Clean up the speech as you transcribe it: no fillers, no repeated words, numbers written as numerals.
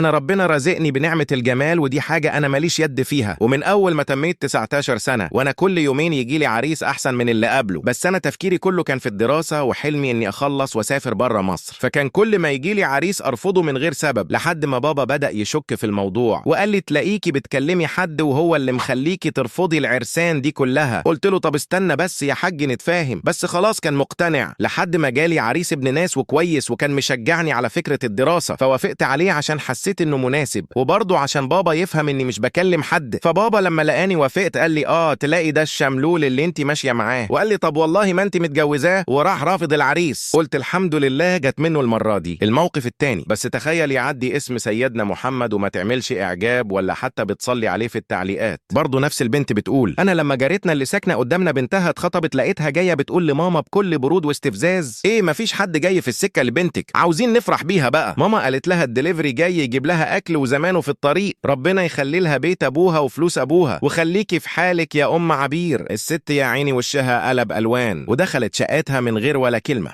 انا ربنا رزقني بنعمه الجمال، ودي حاجة انا ماليش يد فيها، ومن اول ما تميت 19 سنة وانا كل يومين يجي لي عريس احسن من اللي قبله، بس انا تفكيري كله كان في الدراسة وحلمي اني اخلص واسافر بره مصر، فكان كل ما يجي لي عريس ارفضه من غير سبب، لحد ما بابا بدأ يشك في الموضوع وقال لي تلاقيكي بتكلمي حد وهو اللي مخليكي ترفضي العرسان دي كلها. قلت له طب استنى بس يا حاج نتفاهم، بس خلاص كان مقتنع، لحد ما جالي عريس ابن ناس وكويس وكان مشجعني على فكرة الدراسة، فوافقت عليه عشان حسيت انه مناسب، وبرضه عشان بابا يفهم اني مش بكلم حد. فبابا لما لقاني وافقت قال لي تلاقي ده الشملول اللي انت ماشية معاه، وقال لي طب والله ما انت متجوزاه، وراح رافض العريس. قلت الحمد لله جت منه المرة دي. الموقف التاني، بس تخيل يعدي اسم سيدنا محمد وما تعملش اعجاب ولا حتى بتصلي عليه في التعليقات. برضه نفس البنت بتقول انا لما جارتنا اللي ساكنة قدامنا بنتها اتخطبت لقيتها جاية بتقول لماما بكل برود واستفزاز ايه مفيش حد جاي في السكة لبنتك، عاوزين نفرح بيها بقى. ماما قالت لها الدليفري جاي يجيب لها اكل وزمانه في الطريق، ربنا يخلي لها بيت ابوها وفلوس ابوها، وخليكي في حالك يا ام عبير. الست يا عيني وشها قلب الوان ودخلت شقتها من غير ولا كلمة.